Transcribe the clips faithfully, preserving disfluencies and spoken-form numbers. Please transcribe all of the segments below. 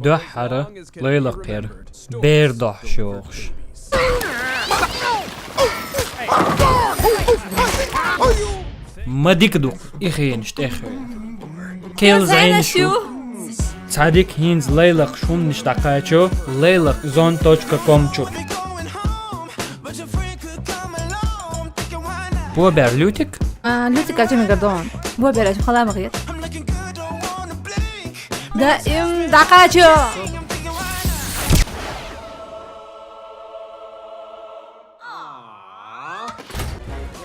Дуьххьара лайлакхера бер дохьуш йогӀуш. Ма дика ду и хенаш тӀеххье. Кел зайна шу. Цхьа дика хӀинца лайлакх шуннаш дӀакхачо лайлакх зон точка ком чу. Бо бер Лютик? А, Лютик аьлча мегар ду. Бо бер аьлча хала ма гӀерта. Даим дӀакхачо.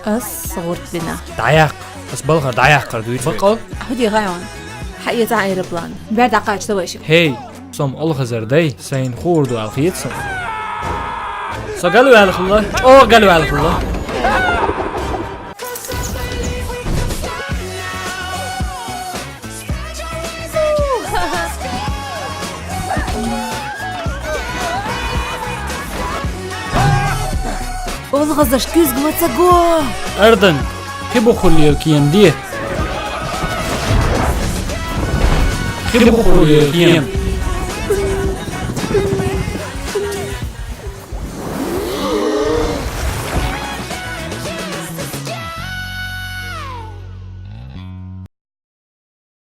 Ас гӀурт бина. ДӀаяккха. Ас балхара дӀаяккхар дуьйцу. Бакъал? ХӀу де гӀайон. Хьаэца аэроплан. Бер дӀакхача вайши. Хей, сом олхазар дай, сайн хуур ду аьлла хетсам. Со галваьлхалла, чӀогӀа галваьлхалла. Олхазаш куьзга ма ца го! Ардан, кхи бухулле кем де. Кхи бухулле кем.